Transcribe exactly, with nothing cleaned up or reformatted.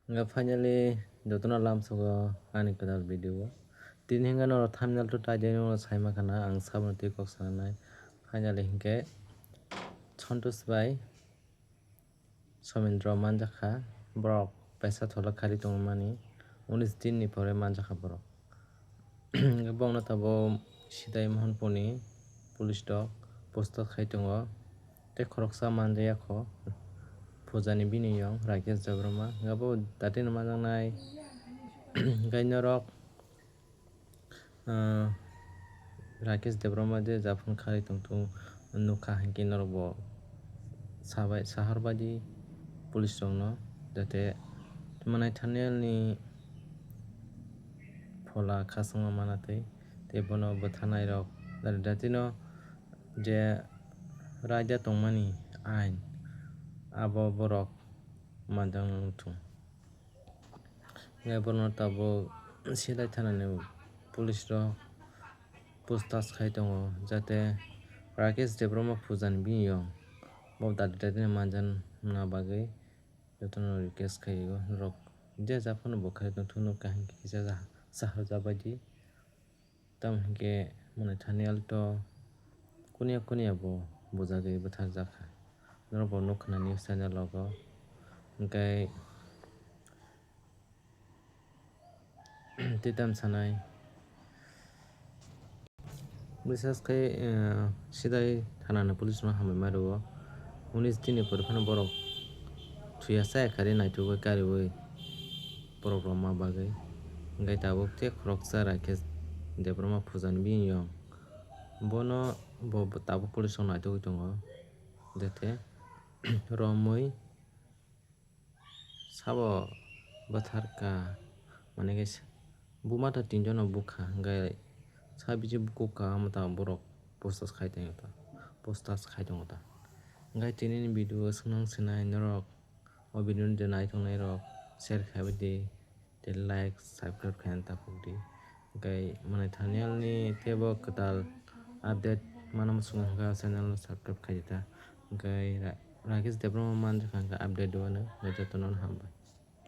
Nga finally jotono lamsogo ani kwtal video o. Tini hwnkhe norok thumbnail to title no saima khana ang saboni twi kok sanai. Finally hwnkhe Santosh bai Somendro manjakha, borok paisa thola khari tongmani unis din ni pore manjakha borok. Bongno tabuk sidai Mohanpurni police rok posta khai tongo. Tei khoroksa manjaya kho, pujani bini yong Rakesh Debbarma. Abo datino manjaknai, hwnkhe norok, ah, Rakesh Debbarma je japhang khari tongthung nukha, hwnkhe norokbo sabai, sahorbaidi police rokno, jate manai Thaniel ni phola khasangma mana tei, tei bono bwtharnai rok datino je raida tongmani ain, abo borok manjakna wngthung. Hwnkhe bono tabuk Silai thanani police rok puchtas khai tongo, jate Rakesh Debbarma pujani bini yong bo dati dati manjakna bagwi jotono request khaio. Norok je japhano bo khai tongthung, kaham khe kisa sahorjabaidi. Tamo hwnkhe mwnai Thaniel to kuniya kuniya bo bujagwi bwtharjakha. Norok bo nukha na news channel rogo. Hwnkhe tei tamo sanai. Bisas khe, eh, Sidai thanani police no hambai ma rwo. Unis din ni pore phano borok thuya chaya kari naitugwi kariui borok rwma bagwi. Hwnkhe tabuk tei khoroksa Rakesh Debbarma pujani bini yong. Bono bo tabuk police rok naitugwi tongo. Jate romwi sabo bwtharkha, mane khe buma ta tinjono bukha, hwnkhe sa bisi bukukha, omo ta borok puchtas khai tongo ta, puchtas khai tongo ta. Hwnkhe tinini video o swnang sinai norok, o video no je nai tongnai rok share khai bai di, tei like, subscribe khaina ta phuk di. Hwnkhe mwnai Thaniel ni teibo kwtal update mana muchung hwnkhe channel no subscribe khai di ta. Hwnkhe Ra-, Rakesh Debbarma manjakha hwnkhe update rwmani, hwnkhe jotono hambai.